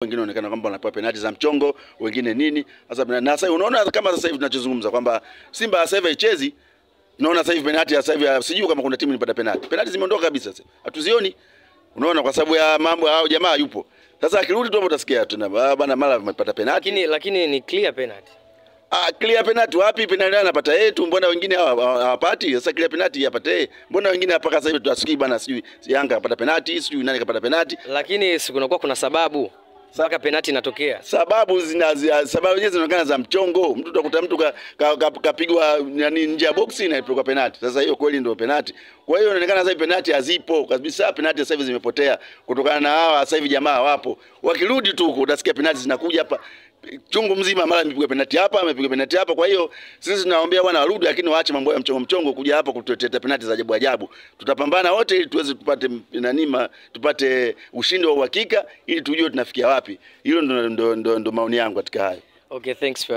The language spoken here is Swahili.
Wengine wanaonekana kwamba wanapewa penalti za mchongo, wengine nini. Sasa na sasa unaona kama sasa hivi tunachozungumza kwamba Simba sasa hivi haichezi. Unaona sasa hivi penalti sasa hivi sijui kama kuna timu inapata penalti. Penalti zimeondoka kabisa sasa. Hatuzioni. Unaona kwa sababu ya mambo hao jamaa yupo. Sasa akirudi tu hapo utasikia tena bana mara amepata penalti. Lakini ni clear penalty. Ah, clear penalty wapi? Penalty anapata yetu, mbona wengine hawapati? Sasa clear penalty yapate. Mbona wengine mpaka sasa hivi tunasikii bana sijui Yanga kapata penalty, sijui nani kapata penalty. Lakini si kunakuwa kuna sababu mpaka penalty inatokea. Sababu sababu zenyewe zinaonekana za mchongo. Mtu utakuta mtu kapigwa nani nje ya boxi na ipigwa penalty. Sasa hiyo kweli ndio penalty. Kwa hiyo inaonekana sasa hivi penalty hazipo kabisa, penalty sasa hivi zimepotea kutokana na hawa sasa hivi jamaa wapo. Wakirudi tu huko utasikia penalty zinakuja hapa. Chungu mzima mara amepigwa penalty hapa, amepigwa penalty hapa. Kwa hiyo sisi tunawaambia bwana warudi, lakini waache mambo ya mchongo mchongo kuja hapa kututetea penalty za ajabu ajabu. Tutapambana wote ili tuweze tupate nani, tupate ushindi wa uhakika ili tujue tunafikia wapi. Hilo ndo maoni yangu katika hayo. Okay, thanks for